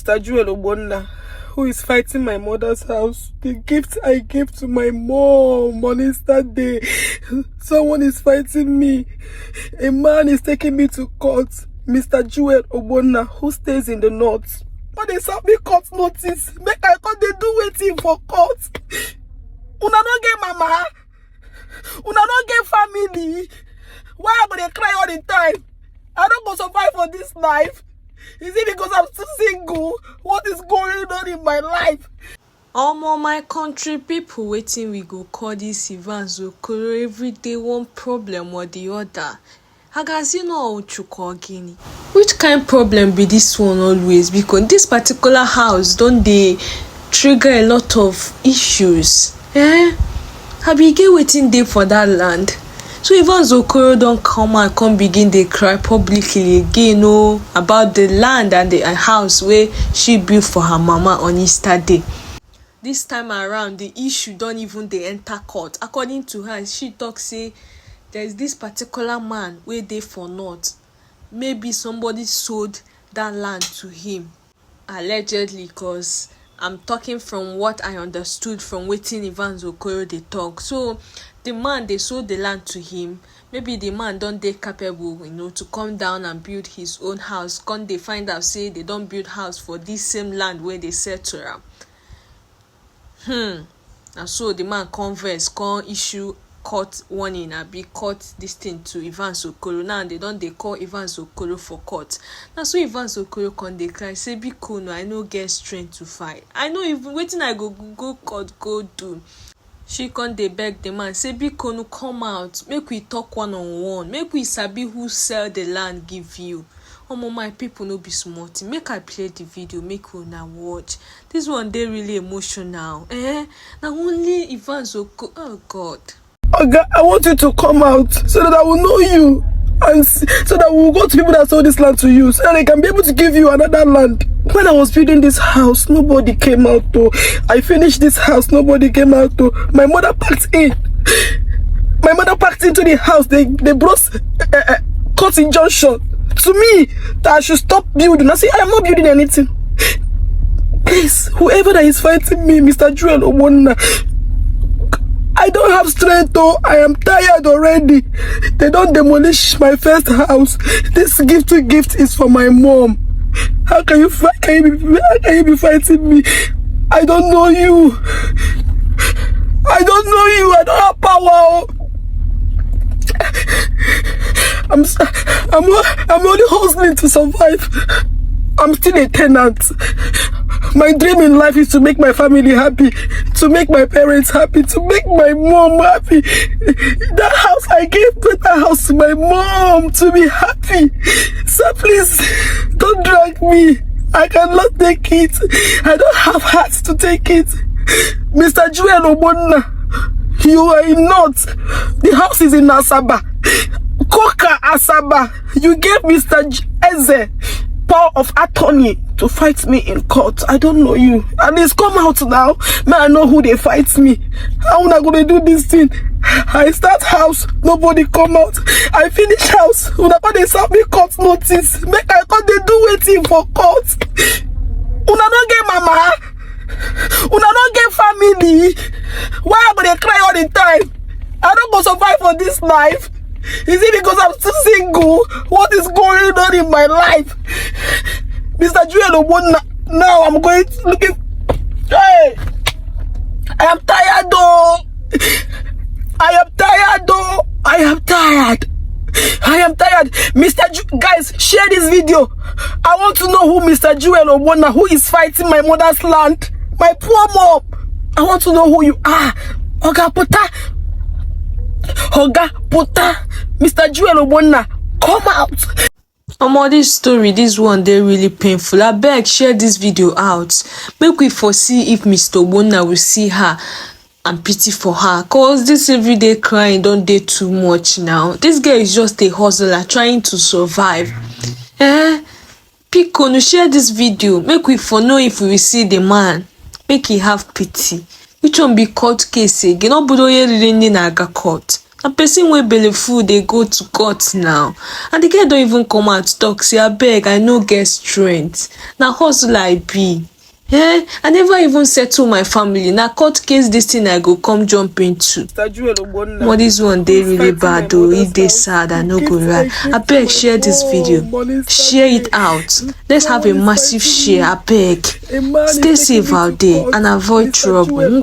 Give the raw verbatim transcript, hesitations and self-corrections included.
Mister Joel Ogbonna, who is fighting my mother's house. The gift I gave to my mom on Easter Day. Someone is fighting me. A man is taking me to court. Mister Joel Ogbonna, who stays in the north. When they serve me court notice, make I come dey do wetin for court. Una no get mama? Una no get family? Why I go dey cry all the time? I no go survive for this life. Is it because I'm still single? What is going on in my life? Omo, my country people, wetin we go call this Evans Okoro? Every day one problem or the other. Hagazino Chukwugini. Which kind problem be this one always? Because this particular house don dey trigger a lot of issues. Eh? Abi e get wetin dey for that land? So Evans Okoro don come and come begin dey cry publicly again o, about the land and the uh, house wey she build for her mama on Easter Day. This time around, the issue don even dey enter court. According to her, she talk say there's this particular man wey dey for north. Maybe somebody sold that land to him. Allegedly, 'cause I'm talking from what I understood from wetin Evans Okoro dey talk. So the man, they sold the land to him. Maybe the man don dey capable, you know, to come down and build his own house. Come dey find out say they don build house for this same land wey they sell to am. Hmm. Na so the man come vex, come issue court warning, abi court this thing to Evans Okoro. Now they don dey call Evans Okoro for court. Na so Evans Okoro come dey cry say, "Biko no, I no get strength to fight. I no even, wetin I go go court go do?" She come dey beg the man say, "Biko no, come out, make we talk one on one, make we sabi who sell the land give you." Omo, my people, no be small thing. Make I play the video, make una watch. This one dey really emotional. Eh? Na only Evans Okoro. Oh God. Oga, I want you to come out so that I will know you and s- so that we will go to people that sold this land to you so that they can be able to give you another land. When I was building this house, nobody came out though. I finished this house, nobody came out though. My mother packed in. My mother packed into the house. They they brought uh, uh, court injunction to me that I should stop building. I say I am not building anything. Please, whoever that is fighting me, Mister Joel Ogbonna, I don't have strength though. I am tired already. They don demolish my first house. This gift to gift is for my mom. How can you fight? Can you be, how can you be fighting me? I don't know you. I don't know you. I don't have power. Oh. I'm s- I'm o- I'm only hustling to survive. I'm still a tenant. My dream in life is to make my family happy, to make my parents happy, to make my mom happy. That house, I gave that house to my mom to be happy. So please, don't drag me. I cannot take it. I don't have heart to take it. Mister Joel Ogbonna, you are in north. The house is in Asaba. Coker Asaba. You gave Mister J- Eze power of attorney to fight me in court. I don't know you. And it's come out now. May I know who they fight me. How una gonna do this thing? I start house, nobody come out. I finish house, una come dey serve me court notice. Make I come dey do wetin for court. Una no get mama. Una no get family. Why I go dey cry all the time? I no go survive for this life. Is it because I'm still single? What is going on in my life? Mister Joel Ogbonna, now I'm going to looking. Hey, I am tired though. I am tired though. I am tired. I am tired. Mister Ju- guys, share this video. I want to know who Mister Joel Ogbonna, who is fighting my mother's land, my poor mom. I want to know who you are. Oga Puta. Oga Puta. Mister Joel Ogbonna, come out. Omo, this story, this one dey really painful. Abeg, share this video out. Make we for see if Mister Ogbonna will see her and pity for her. 'Cause this everyday crying don dey too much now. This girl is just a hustler trying to survive. Eh? Biko no, share this video. Make we for know if we will see the man. Make he have pity. Which one be court case again? Ọ bụrụ onye riri nri na-aga court. Na person wey belle full dey go to court now. And the girl don even come out talk say, "Abeg, I no get strength. Na hustle I be. Eh, I never even settle my family. Na court case this thing I go come jump into." Omo, this one dey really bad o. E dey sad, I no go lie. Abeg, share this video. Share it out. Let's have a massive share, abeg. Stay safe out there and avoid trouble.